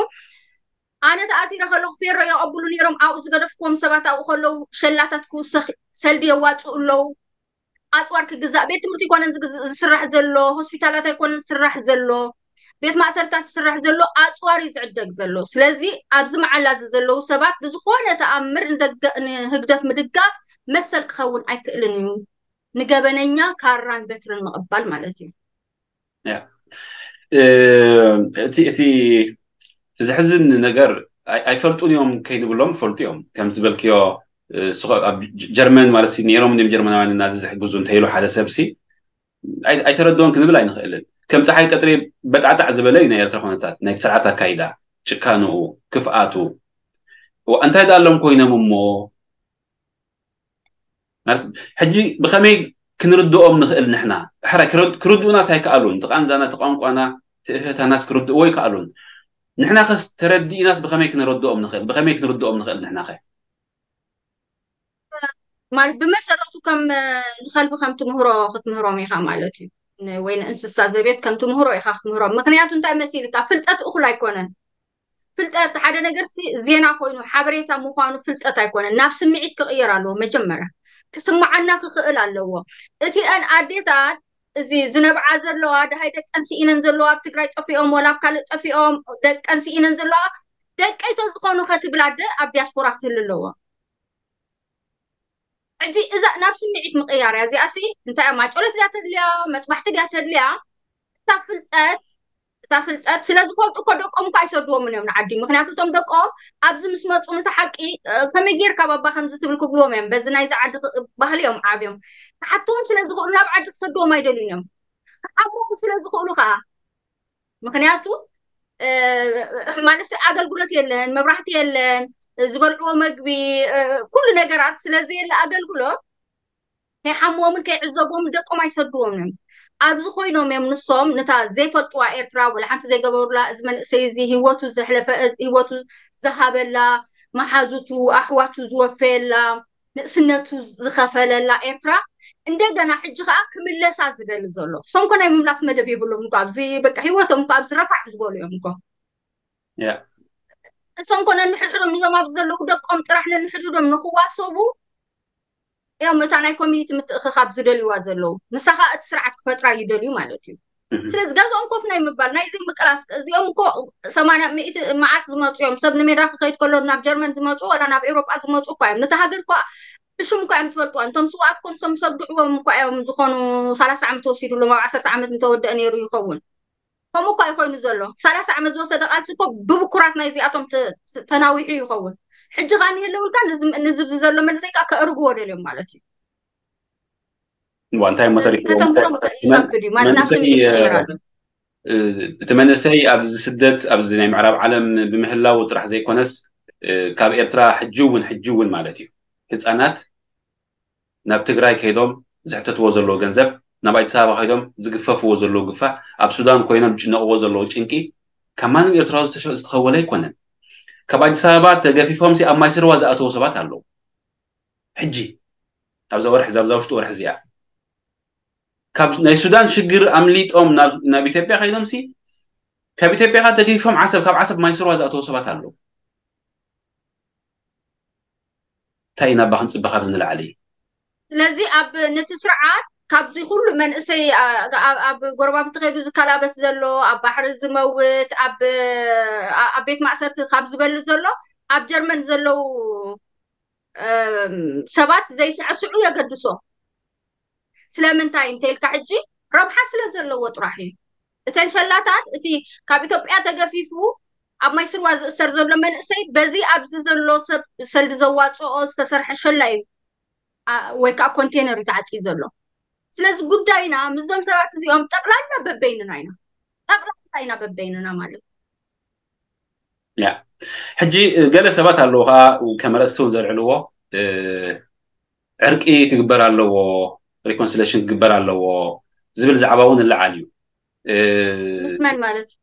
ኣነ ተኣሲረ ከለኹ ፌሮ የቐብሉ ነይሮም ኣብኡ ዝገደፍክዎም ሰባት ኣብኡ ከለዉ ሸላታት ክውሰኽ ሰልዲ የዋፅኡ ኣለዉ ኣፅዋር ክግዛእ ቤት ትምህርቲ ኣይኮነን ዝስራሕ ዘሎ ሆስፒታላት ኣይኮነን ዝስራሕ ዘሎ ቤት ማእሰርታት ዝስራሕ ዘሎ ኣፅዋር እዩ ዝዕደግ ዘሎ ስለዚ ኣብዚ መዓላ እዚ ዘለዉ ሰባት ብዝኾነ ተኣምር ንህግደፍ ምድጋፍ መሰል ክኸውን ኣይክእልን እዩ ንገበነኛ ካራን በትርን ምቕባል ማለት እዩ እቲ እቲ ዘሕዝን ነገር ኣይፈልጡን እዮም ከይንብሎም ይፈልጡ እዮም ከም ዝበልክዮ ጀርመን ማለት ነይሮም እንዲም ጀርመናውያን እናዚ ዝሕግዙ እንተይሉ ሓደ ሰብ ሲ ኣይተረድኦን ክንብል ኣይንኽእልን ከም ፀሓይ ቀፅሪ በጣዕጣዕ ዝበለ እዩ ናይ ኤርትራ ኩነታት፣ ናይ ስርዓት ኣካይዳ፣ ጭካንኡ፣ ክፍኣቱ። ዋ፣ እንታይ ዳሎም ኮይኖም እሞ ማለት ሕጂ ብኸመይ ክንርድኦም ንኽእል? ንሕና ሕራይ ክርድ- ክርድኡናስ ኣይከኣሉን። እቲ ቃንዛና፣ እቲ ቋንቋና፣ እቲ እህታናስ ክርድእዎ ኣይከኣሉን። ንሕና ኸስ ተረዲእናስ ብኸመይ ክንረድኦም ንኽእል? ብኸመይ ክንርድኦም ንኽእል ንሕና ኸ? ማለት ብመሰረቱ ከም ንኸልቢ ከም ትምህሮ ክትምህሮም ኢኻ ማለት እዩ። ወይ ንእንስሳ ዘቤት ከም ትምህሮ ኢኻ ክትምህሮም። ምክንያቱ እንታይ መሲልካ፣ ፍልጠት እኹል ኣይኮነን። ፍልጠት ሓደ ነገር ዜና ኮይኑ ሓበሬታ ምዃኑ ፍልጠት ኣይኮነን። ናብ ስምዒት ክቕየር ኣለዎ። መጀመርያ ክስምዓና ክኽእል ኣለዎ። እቲአን ኣዴታት እዚ ዝነብዓ ዘለዋ፣ ደሃይ ደቀን ስኢነን ዘለዋ፣ ኣብ ትግራይ ጠፊኦም ወላ ኣብ ካልእ ጠፊኦም ደቀን ስኢነን ዘለዋ፣ ደቀይ ተዝኾኑ ከትብል ኣደ ኣብ ዲያስፖራ ክትህሉ ኣለዎ። ሕጂ እዛ ናብ ስምዒት ምቕያር እያ። እዚኣ ሲ እንታይ እያ? ማጮለት ድያ ተድልያ? መፅባሕቲ ድያ ተድልያ? እታ ፍልጠት እታ ፍልጠት ስለ ዝፈልጡ እኮ ደቆም እኮ ኣይሰድዎምን እዮም ንዓዲ። ምክንያቱ እቶም ደቆም ኣብዚ ምስ መፁ ነቲ ሓቂ ከመይ ጌርካ ባባ ከምዚ ትብል ክብልዎም እዮም። በዚ ናይዚ ዓዲ ባህሊ እዮም ዓብዮም። ክሓትዎም ስለ ዝኽእሉ ናብ ዓዲ ክሰድዎም ኣይደልዩን እዮም። ክሓትዎም ስለ ዝኽእሉ ከዓ ምክንያቱ ማለት ኣገልግሎት የለን፣ መብራህቲ የለን፣ ዝበልዕዎ መግቢ ኩሉ ነገራት ስለዘየለ ኣገልግሎት ከይሓምዎምን ከይዕዘብዎምን ደቆም ኣይሰድዎም እዮም። ኣብዚ ኮይኖም እዮም ንሶም ነታ ዘይፈልጥዋ ኤርትራ ወላ ሓንቲ ዘይገበሩላ፣ እዚ መንእሰይ እዚ ህይወቱ ዘሕለፈ፣ እዚ ህይወቱ ዝሃበላ፣ መሓዙቱ ኣሕዋቱ ዝወፈየላ፣ ንእስነቱ ዝኸፈለላ ኤርትራ እንደገና ሕጂ ከዓ ክምለሳ ዝደሊ ዘሎ። እሶም ኮ ናይ ምምላስ መደብ የብሎም እኮ፣ ኣብዚ በቃ ህይወቶም እኮ ኣብዚ ረፋዕ ዝበሉ እዮም እኮ። እሶም ኮ ነንሕድሕዶም ንዞም ኣብዚ ዘለዉ ደቆም ጥራሕ ነንሕድሕዶም ንክዋሰቡ እዮም እታ ናይ ኮሚኒቲ ምትእኽኻብ ዝደልይዋ ዘለዉ። ንሳ ከዓ እቲ ስርዓት ክፈጥራ ይደልዩ ማለት እዩ። ስለዚ ገዝኦም ኮፍ ናይ ምባል ናይ ዘይምቅላስ እዚኦም እኮ ሰማንያ ሚእቲ መዓስ ዝመፁ እዮም? ሰብ ንሜዳ ክኸይድ ከሎ ናብ ጀርመን ዝመፁ ወላ ናብ ኤውሮጳ ዝመፁ እኳ እዮም። ነቲ ሃገር እኳ ብሽም እኳ እዮም ትፈልጥዋ። እንቶም ስውኣት ኮንሶም ሰብ ድዕዎም እኳ እዮም ዝኾኑ። ሰላሳ ዓመት ወሲድሎም ኣብ ዓሰርተ ዓመት ምተወደአ ነይሩ ይኸውን። ከምኡ እኳ ይኮይኑ ዘሎ ሰላሳ ዓመት ዝወሰደ ቃልሲ እኮ ብብኩራት ናይዚኣቶም ተናዊሑ ይኸውን። ሕጂ ከዓ ንህለውልካ ንዝብዚ ዘሎ መንእሰይ ከዓ ከእርግዎ ደልዮም ማለት እዩ። እንታይ ሞ ተሪፍዎ? ከተምህሮም ይኸብድ እዩ ማለት ናብ ስምዒት ክቕየር ኣሎ። እቲ መንእሰይ ኣብዚ ስደት ኣብዚ ናይ ምዕራብ ዓለም ብምህላው ጥራሕ ዘይኮነስ ካብ ኤርትራ ሕጂ እውን ሕጂ እውን ማለት እዩ ህፃናት ናብ ትግራይ ከይዶም ዝሕተትዎ ዘለዉ ገንዘብ፣ ናብ ኣዲስ ኣበባ ከይዶም ዝግፈፍዎ ዘለዉ ግፋዕ፣ ኣብ ሱዳን ኮይኖም ዝጭነቕዎ ዘለዉ ጭንቂ ካብ ማንም ኤርትራዊ ዝተኸወለ ኣይኮነን። ካብ ኣዲስ ኣበባ ተገፊፎም ሲ ኣብ ማይ ስርዋ ዝኣተዉ ሰባት ኣለዉ። ሕጂ ኣብዛ ወርሒ ኣብዛ ውሽጢ ወርሒ እዚኣ ካብ ናይ ሱዳን ሽግር ኣምሊጦም ናብ ኢትዮጵያ ከይዶም ሲ ካብ ኢትዮጵያ ተገፊፎም ዓሰብ ካብ ዓሰብ ማይ ስርዋ ዝኣተዉ ሰባት ኣለዉ። እንታይ ኢና እባ ክንፅበ ካብዚ ንላዕሊ? ስለዚ ኣብ ነቲ ስርዓት ካብዚ ኩሉ መንእሰይ ኣብ ጎረባብቲ ከይዱ ዝከላበት ዘሎ ኣብ ባሕሪ ዝመውት ኣብ ኣብ ቤት ማእሰርቲ ካብ ዝበልፅ ዘሎ ኣብ ጀርመን ዘለዉ ሰባት ዘይስዕስዑ የገድሶ። ስለምንታይ እንተኢልካ ሕጂ ረብሓ ስለ ዘለዎ ጥራሕ እዩ። እተን ሸላታት እቲ ካብ ኢትዮጵያ ተገፊፉ ኣብ ማይ ስርዋ ዝእሰር ዘሎ መንእሰይ በዚ ኣብዚ ዘሎ ሰብ ሰልዲ ዘዋፅኦ ዝተሰርሐ ሸላ እዩ ወይ ከዓ ኮንቴነር እዩ ተዓፅዩ ዘሎ። ስለዚ ጉዳይና ምስዞም ሰባት እዚኦም ጠቕላላ በበይንና ኢና፣ ጠቕላላ ኢና በበይንና ማለት ያ ሕጂ ገለ ሰባት ኣለዉ ከዓ ከም ኣርእስቲ እውን ዘልዕልዎ ዕርቂ ክግበር ኣለዎ፣ ሪኮንሲሌሽን ክግበር ኣለዎ ዝብል ዛዕባ እውን እለዓል እዩ። ምስ መን ማለት እዩ?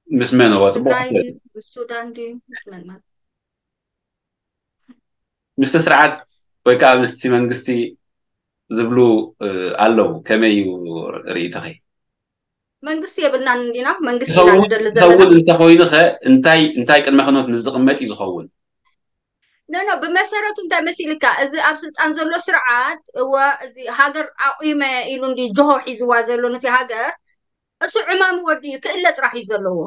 ምስ መን? እዋ፣ ጽቡቕ ትግራይ ማለት ድዩ? ምስ ሱዳን ድዩ? ምስ መን ማለት ምስቲ ስርዓት ወይ ከዓ ምስቲ መንግስቲ ዝብሉ ኣለዉ። ከመይ እዩ ርእይቶኺ? መንግስቲ የብልናን እንዲና? መንግስቲ ኢና ክኸውን ንደሊ ዘለና። ክኸውን እንተኾይኑ ኸ እንታይ እንታይ ቅድመ ኩነት ምስ ዝቕመጥ እዩ ዝኸውን? ኖ ኖ፣ ብመሰረቱ እንታይ መሲልካ፣ እዚ ኣብ ስልጣን ዘሎ ስርዓት እወ እዚ ሃገር ኣቑመ ኢሉ እንዲ ጆሆ ሒዝዋ ዘሎ ነቲ ሃገር፣ እሱ ዕማሙ ወዲ እዩ ክእለ ጥራሕ እዩ ዘለዎ።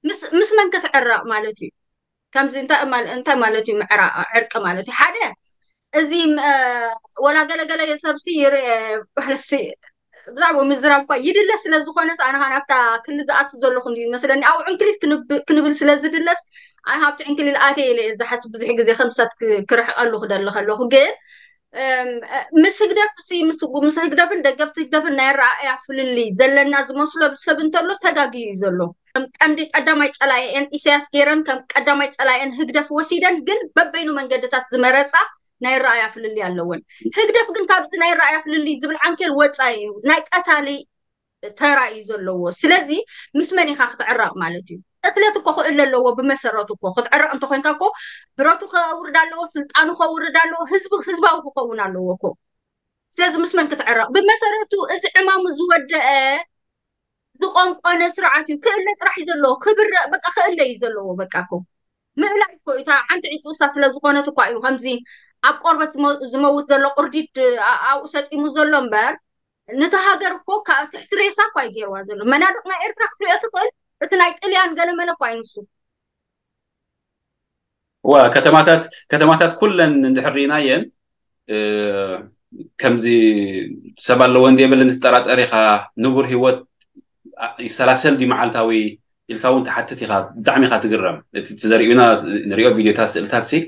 ምስ ምስ መን ክትዕረቕ ማለት እዩ? ከምዚ እንታይ ማለ- እንታይ ማለት እዩ ምዕራቕ ዕርቂ ማለት እዩ? ሓደ እዚ ም- እ፣ ወላ ገለገለ ሰብሲ ይርኤ ባህልሲ ብዛዕባ ምዝራብ እኳ ይድለ ስለ ዝኾነ ኣነ ኸዓ ናብታ ክሊ ዝኣቱ ዘለኹ እንዲ መስለኒ ኣብ ዕንክሊት ክንብ- ክንብል ስለ ዝድለስ ኣነ ካብቲ ዕንክሊል ኣትየ ኢለ እየ ዝሓስብ ብዙሕ ግዜ ከምሰት ክ- ክርሕቀሉ ክደሊ ከለኹ ግን ምስ ህግደፍ ምስ ህግደፍን ደገፍቲ ህግደፍን ናይ ኣረኣእያ ፍልልይ ዘለና ዝመስሎ ሰብ እንተሎ ተጋግዩ እዩ ዘሎ። ከም ቀንዲ ቀዳማይ ጸላኢአን ኢሳያስ ገይረን ከም ቀዳማይ ጸላኢአን ህግደፍ ወሲደን ግን በበይኑ መንገድታት ዝመረጻ ናይ ኣረኣእያ ፍልልይ ኣለወን። ህግደፍ ግን ካብዚ ናይ ኣረኣእያ ፍልልይ ዝብል ዓንኬል ወጻኢ እዩ። ናይ ቀታሊ ተራ እዩ ዘለዎ። ስለዚ ምስ መን ኢኻ ክትዕረቕ ማለት እዩ? ቅትለት እኮ ክእለ ኣለዎ። ብመሰረቱ እኮ ክትዕረቕ እንተኮይንካ እኮ ብረቱ ከውርድ ኣለዎ፣ ስልጣኑ ከውርድ ኣለዎ፣ ህዝቢ ህዝባዊ ክኸውን ኣለዎ እኮ። ስለዚ ምስ መን ክትዕረቕ? ብመሰረቱ እዚ ዕማሙ ዝወደአ ዝቆንቆነ ስርዓት እዩ። ክእለ ጥራሕ እዩ ዘለዎ። ክብረ በቃ ክእለ እዩ ዘለዎ። በቃ እኮ ምእላይ እኮ እዩ። እታ ሓንቲ ዒጡሳ ስለ ዝኾነት እኳ እዩ ከምዚ ኣብ ቆርበት ዝመውት ዘሎ ቁርዲድ ኣብኡ ሰጢሙ ዘሎ እምበር፣ ነቲ ሃገር እኮ ትሕቲ ሬሳ እኳ ይገይርዋ ዘሎ። መናድቕ ናይ ኤርትራ ክትሪኦ ትኽእል። እቲ ናይ ጥልያን ገለመለ እኳ እዩ ንሱ። ዋ ከተማታት ከተማታት ኩለን እንድሕር ርኢናየን ከምዚ ሰብ ኣለዎ እንዲ የበለ ንትጠራጠር ኢኻ። ንቡር ህይወት ይሰላሰል ዲ መዓልታዊ ኢልካ እውን ትሓትት ኢኻ። ብጣዕሚ ኢኻ ትግረም። እቲ ዘርእዩና ንሪኦ ቪዲዮታት፣ ስእልታት ሲ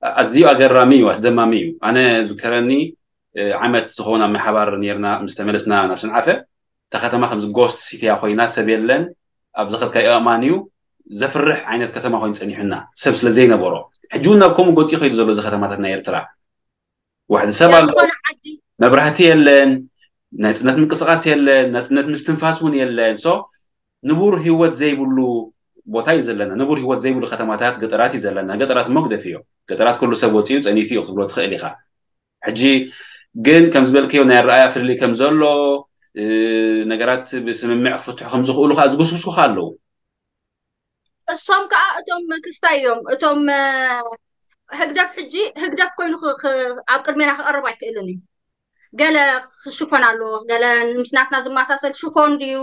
ኣዝዩ ኣገራሚ እዩ፣ ኣስደማሚ እዩ። ኣነ ዝከረኒ ዓመት ዝኸውን ኣብ ሓባር ነርና ምስ ተመለስና ናብ ሰንዓፈ እታ ከተማ ከምዚ ጎስት ሲቲ እያ ኮይና፣ ሰብ የለን። ኣብ ዝኸድካዮ ኣእማን እዩ። ዘፍርሕ ዓይነት ከተማ ኮይኑ ጸኒሑና፣ ሰብ ስለ ዘይነበሮ። ሕጂ እውን ናብ ከምኡ ገጹ ይኸይዱ ዘሎ እዚ ከተማታት ናይ ኤርትራ። ዋሕዲ ሰብ ኣሎ፣ መብራህቲ የለን፣ ናጽነት ምንቅስቃስ የለን፣ ናጽነት ምስትንፋስ እውን የለን። ሶ ንቡር ህይወት ዘይብሉ ቦታ እዩ ዘለና። ንቡር ህይወት ዘይብሉ ከተማታት፣ ገጠራት እዩ ዘለና። ገጠራት እሞ ግደፍዮ። ገጠራት ኩሉ ሰብ ወጺኡ ጸኒቱ እዩ ክትብሎ ትኽእል ኢኻ። ሕጂ ግን ከም ዝበልክዮ ናይ ኣረኣያ ፍልልይ ከም ዘሎ፣ ነገራት ብስምምዕ ክፍትሑ ከም ዝኽእሉ ከዓ ዝጉስጉሱ ከዓ ኣለዉ። እሶም ከዓ እቶም ክስታይ እዮም። እቶም ህግደፍ ሕጂ ህግደፍ ኮይኑ ኣብ ቅድሜና ክቐርብ ኣይክእልን እዩ። ገለ ክሽፈን ኣለዎ። ገለ ምስ ናትና ዝመሳሰል ሽፎን ድዩ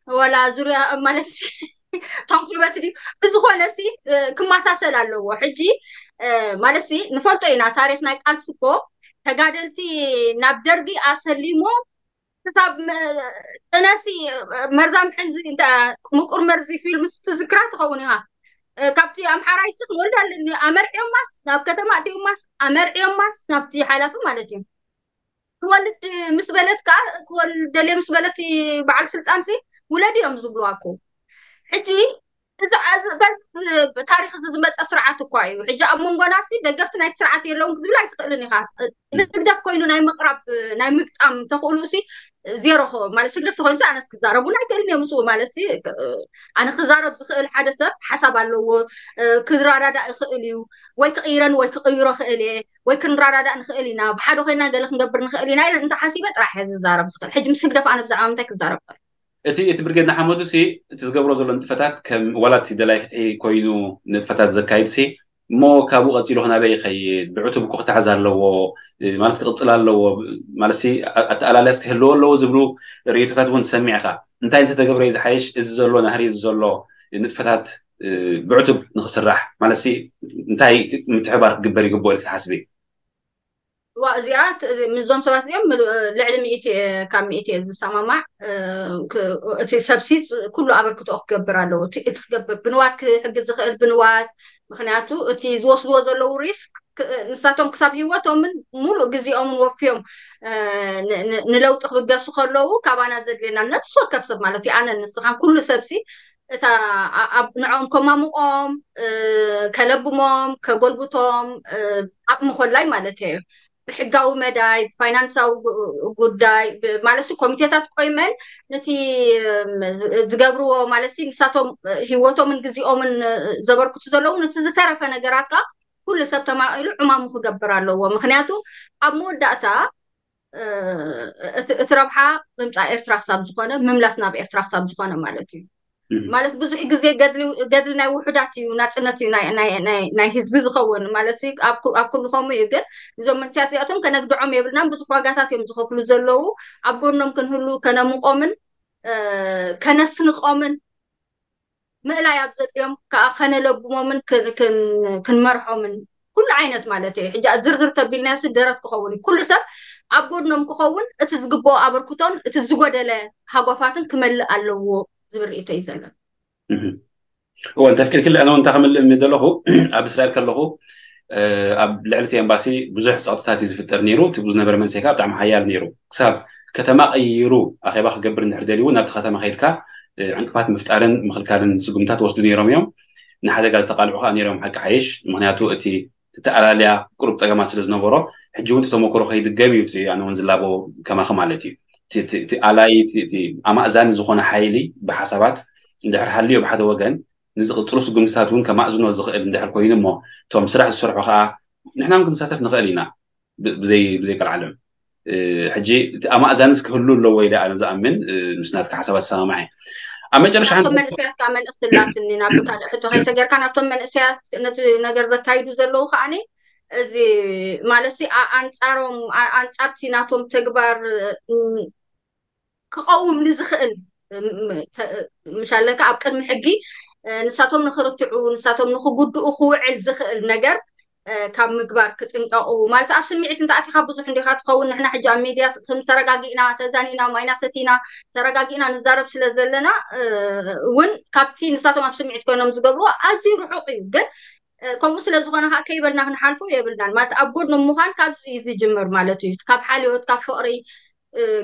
ወላ ዙርያ ማለት ተንኮበት ድዩ? ብዝኾነ ሲ ክመሳሰል ኣለዎ። ሕጂ ማለት ሲ ንፈልጦ ኢና፣ ታሪኽ ናይ ቃልሲ እኮ ተጋደልቲ ናብ ደርጊ ኣሰሊሙ ክሳብ ጥነሲ መርዛም ሕንዚ ምቁር መርዚ ፊልም ስትዝክራ ትኸውን ኢኻ። ካብቲ ኣምሓራይ ሲ ክንወልድ ኣለኒ ኣመርዕዮማስ ናብ ከተማ ኣትዮማስ ኣመርዕዮማስ ናብቲ ሓላፊ ማለት እዩ። ክወልድ ምስ በለት ከዓ ክወልድ ደልየ ምስ በለት በዓል ስልጣን ሲ ውለድ እዮም ዝብልዋ እኮ። ሕጂ እዚ ታሪክ እዚ ዝመፀ ስርዓት እኳ እዩ። ሕጂ ኣብ መንጎና ሲ ደገፍቲ ናይቲ ስርዓት የለውን ክትብል ኣይትኽእልን ኢኻ። ህግደፍ ኮይኑ ናይ ምቕራብ ናይ ምግጣም ተኽእሉ ሲ ዜሮ ማለት ህግደፍ ተኮይኑ ኣነስ ክዛረቡን ኣይክእልን እዮም። ምስኡ ማለት ሲ ኣነ ክዛረብ ዝኽእል ሓደ ሰብ ሓሳብ ኣለዎ፣ ክረዳዳእ ይኽእል እዩ። ወይ ክቕይረን ወይ ክቕይሮ ክእል እየ ወይ ክንረዳዳእ ንኽእል ኢና፣ ብሓደ ኮይና ገለ ክንገብር ንኽእል ኢና ኢለ እንተሓሲበ ጥራሕ እየ ዝዛረብ ዝኽእል። ሕጂ ምስ ህግደፍ ኣነ ብዛዕባ ምንታይ ክዛረብ? እቲ እቲ ብርጌድ ንሓመዱ ሲ እቲ ዝገብሮ ዘሎ ንጥፈታት ከም ዋላ እቲ ደላይ ፍትሒ ኮይኑ ንጥፈታት ዘካይድ ሲ እሞ ካብኡ ቀፂሉ ክናበይ ይኸይድ? ብዕቱብ እኮ ክተሓዝ ኣለዎ ማለት ክቕፅል ኣለዎ ማለት ሲ ኣተኣላልያስ ክህልዎ ኣለዎ ዝብሉ ርእይቶታት እውን ትሰሚዕ ኢኻ። እንታይ እንተተገብረ እዩ ዝሓይሽ? እዚ ዘሎ ናህሪ እዚ ዘሎ ንጥፈታት ብዕቱብ ንክስራሕ ማለት ሲ እንታይ ምትሕባር ክግበር ይግብኦ ኢልካ ትሓስቢ? ዋ እዚኣ ምስዞም ሰባት እዚኦም ልዕሊ ሚእቲ ካብ ሚእቲ እየ ዝሰማማዕ። እቲ ሰብሲ ኩሉ ኣበርክቶ ክገብር ኣለዎ። እቲ ክገብር ብንዋት ክሕግዝ ዝኽእል ብንዋት፣ ምክንያቱ እቲ ዝወስድዎ ዘለዉ ሪስክ ንሳቶም ክሳብ ህይወቶምን ሙሉእ ግዜኦምን ወፍዮም ንለውጢ ክብገሱ ከለዉ ካባና ዘድልየና ነብሲ ወከፍ ሰብ ማለት እዩ። ኣነ ንስኻን ኩሉ ሰብሲ እታ ንዕኦም ከማምቖም ከለብሞም ከጎልብቶም ዓቕሚ ኮላይ ማለት እየ። ብሕጋዊ መዳይ ብፋይናንሳዊ ጉዳይ ማለት ኮሚቴታት ቆይመን ነቲ ዝገብርዎ ማለት ንሳቶም ህይወቶምን ግዜኦምን ዘበርክቱ ዘለዉ ነቲ ዝተረፈ ነገራት ከዓ ኩሉ ሰብ ተማቒሉ ዕማሙ ክገብር ኣለዎ። ምክንያቱ ኣብ መወዳእታ እቲ ረብሓ ምምፃእ ኤርትራ ክሳብ ዝኾነ ምምላስ ናብ ኤርትራ ክሳብ ዝኾነ ማለት እዩ። ማለት ብዙሕ ግዜ ገድሊ ናይ ውሑዳት እዩ ናፅነት እዩ ናይ ህዝቢ ዝኸውን ማለት ኣብ ኩሉ ከምኡ እዩ። ግን እዞም መንስያት እዚኣቶም ከነግድዖም የብልናን። ብዙሕ ዋጋታት እዮም ዝኸፍሉ ዘለዉ። ኣብ ጎኖም ክንህሉ ከነምቆምን ከነስንቆምን ምእላይ ኣብ ዘድልዮም ከዓ ከነለብሞምን ክንመርሖምን ኩሉ ዓይነት ማለት እዩ። ሕጂ ዝርዝር ተቢልናዮ ደረት ክኸውን እዩ። ኩሉ ሰብ ኣብ ጎድኖም ክኸውን እቲ ዝግብኦ ኣበርክቶን እቲ ዝጎደለ ሃጓፋትን ክመልእ ኣለዎ ዝብል ርእይቶ እዩ ዘሎ። እወ እንተፍቅድክሊ ኣነ እንታይ ክምልእ እምኒ ዘለኹ ኣብ እስራኤል ከለኹ ኣብ ልዕሊ እቲ ኤምባሲ ብዙሕ ፀቕጥታት እዩ ዝፍጠር ነይሩ። እቲ ዝነበረ መንስኤ ከዓ ብጣዕሚ ሓያል ነይሩ። ክሳብ ከተማ ቀይሩ ኣኼባ ክገብር እንድሕር ደልዩ እውን ናብቲ ከተማ ከይድካ ዕንቅፋት ምፍጣርን ምኽልካልን ስጉምታት ወስዱ ነይሮም እዮም። ንሓደጋ ዝተቃልዑ ከዓ ነይሮም ሓቂ ሓይሽ። ምክንያቱ እቲ ተኣላልያ ቁሩብ ፀገማት ስለ ዝነበሮ ሕጂ እውን ተመክሮ ከይድገም እዩ እቲ ኣነ እውን ዝላቦ ከማኺ ማለት እዩ። እቲ ኣላይ ኣማእዛኒ ዝኾነ ሓይሊ ብሓሳባት እንድሕር ሃልዮ ብሓደ ወገን ንዝቕፅሉ ስጉምትታት እውን ከማእዝኖ ዝኽእል እንድሕር ኮይኑ እሞ እቶም ስራሕ ዝሰርሑ ከዓ ንሕና እውን ክንሳተፍ ንኽእል ኢና። ብዘይ ብዘይ ቀልዓለም ሕጂ ኣማእዛንስ ክህሉ ኣለዎ ኢለ ኣነ ዝኣምን ምስ ናትካ ሓሳባት ዝሰማማዕ እየ። ኣብ መጨረሻ ሓንቲ ናብቶም መንእሰያት ከዓ መልእኽቲ ኣላትኒ ናብ ካልእ ሕቶ ከይሰገርካ ናብቶም መንእሰያት ነቲ ነገር ዘካይዱ ዘለዉ ከዓኒ እዚ ማለት ኣንፃሮም ኣንፃርቲ ናቶም ተግባር ክቐውም ንዝኽእል ምሻለካ ኣብ ቅድሚ ሕጊ ንሳቶም ንክርትዑ ንሳቶም ንክጉድኡ ክውዕል ዝኽእል ነገር ካብ ምግባር ክጥንቀቁ ማለት ኣብ ስምዒት እንተኣቲካ ብዙሕ እንዲካ ትኸውን ንሕና ሕጂ ኣብ ሚድያ ተረጋጊእና ተዛኒና ማይና ሰቲና ተረጋጊእና ንዛረብ ስለ ዘለና እውን ካብቲ ንሳቶም ኣብ ስምዒት ኮይኖም ዝገብርዎ ኣዝዩ ርሑቕ እዩ ግን ከምኡ ስለ ዝኾነ ከዓ ከይበልና ክንሓልፎ የብልናን ማለት ኣብ ጎድኖም ምዃን ካብ ዝጅምር ማለት እዩ ካብ ሓልዮት ካብ ፍቕሪ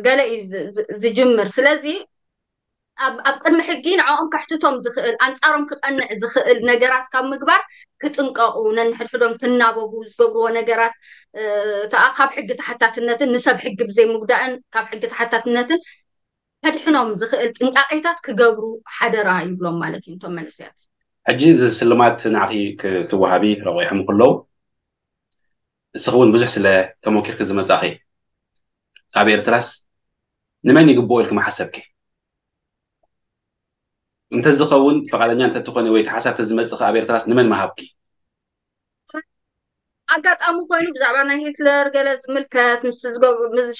ገለ እዩ ዝጅምር ስለዚ ኣብ ቅድሚ ሕጊ ንዕኦም ከሕትቶም ዝኽእል ኣንፃሮም ክቐንዕ ዝኽእል ነገራት ካብ ምግባር ክጥንቀቑ ነንሕድሕዶም ክናበቡ ዝገብርዎ ነገራት ከዓ ካብ ሕጊ ተሓታትነትን ንሰብ ሕጊ ብዘይምጉዳእን ካብ ሕጊ ተሓታትነትን ከድሕኖም ዝኽእል ጥንቃቄታት ክገብሩ ሓደራ ይብሎም ማለት እዩ እቶም መንእሰያት። ሕጂ እዚ ስልማት ንዓኺ ክትወሃቢ ረቑሖም ከለዉ እስኺ እውን ብዙሕ ስለ ተመኪርኪ ዝመጻኺ ኣብ ኤርትራስ ንመን ይግብኦ ኢልኪ ምሓሰብኪ? እንተዝኸውን ፈቓደኛ እንተትኾኒ ወይ ተሓሳብ ተዝመጽእ ኣብ ኤርትራስ ንመን ምሃብኪ? ኣጋጣሚ ኮይኑ ብዛዕባ ናይ ሂትለር ገለ ዝምልከት ምስ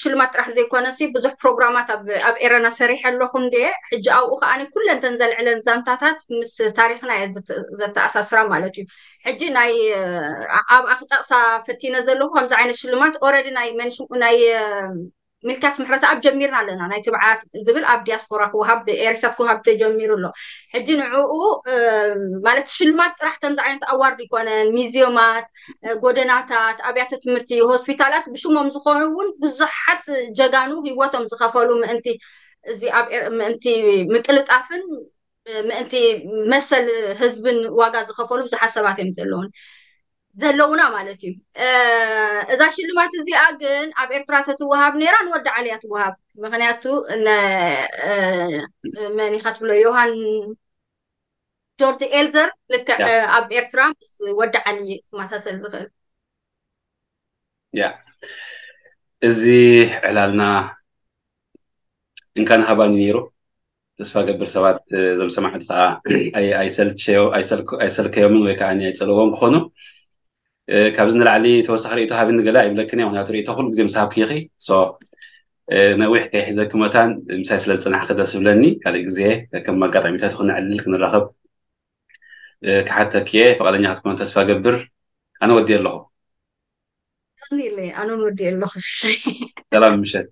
ሽልማት ጥራሕ ዘይኮነሲ ብዙሕ ፕሮግራማት ኣብ ኤረና ሰሪሐ ኣለኹ እንድየ ሕጂ ኣብኡ ከዓ ኩለንተን ዘልዕለን ዛንታታት ምስ ታሪክና እየ ዘተኣሳስራ ማለት እዩ ሕጂ ናይ ኣብኣ ክጠቕሳ ፈቲነ ዘለኹ ከምዚ ዓይነት ሽልማት ኦረዲ ናይ ናይ ሚልክያስ ምሕረተኣብ ጀሚርና ኣለና ናይ ትብዓት ዝብል ኣብ ዲያስፖራ ክወሃብ ብኤሪሳት ክወሃብ ተጀሚሩ ኣሎ ሕጂ ንዕኡ ማለት ሽልማት ጥራሕ ከምዚ ዓይነት ኣዋርድ ይኮነን ሚዝዮማት ጎደናታት ኣብያተ ትምህርቲ ሆስፒታላት ብሽሞም ዝኾኑ እውን ብዙሓት ጀጋኑ ህይወቶም ዝኸፈሉ ምእንቲ እዚ ኣብ ምእንቲ ምቅልጣፍን ምእንቲ መሰል ህዝብን ዋጋ ዝኸፈሉ ብዙሓት ሰባት እዮም ዘለውን ዘለውና ማለት እዩ እዛ ሽልማት እዚኣ ግን ኣብ ኤርትራ ተትወሃብ ነራ ንወዲ ዓሊ እያ ትወሃብ ምክንያቱ መን ኢካ ትብሎ ዮሃን ጆርጅ ኤልዘር ልክዕ ኣብ ኤርትራ ምስ ወዲ ዓሊ ክማሳሰል ዝኽእል ያ እዚ ዕላልና እንካ ንሃባኒ ነይሩ ተስፋ ገብር ሰባት እዞም ሰማዕቲ ከዓ ኣይሰልከዮምን ወይ ከዓ ኣይፀልዎም ክኾኑ ካብዚ ንላዕሊ ተወሳኺ ርእቶ ሃብኒ ገለ ኣይብለክን እየ ምክንያቱ ርእቶ ኩሉ ግዜ ምስ ሃብኪ ኢኺ ነዊሕ ከይሕዘኪ መታን ምሳይ ስለ ዝፅናሕኪ ደስ ዝብለኒ ካልእ ግዜ ከም ኣጋጣሚታት ይኹን ዕድል ክንራኸብ ክሓተኪ እየ ፈቃደኛ ክትኮኑ ተስፋ ገብር ኣነ ወዲየ ኣለኹ ኣነ ወዲየ ኣለኹ ሰላም ምሸት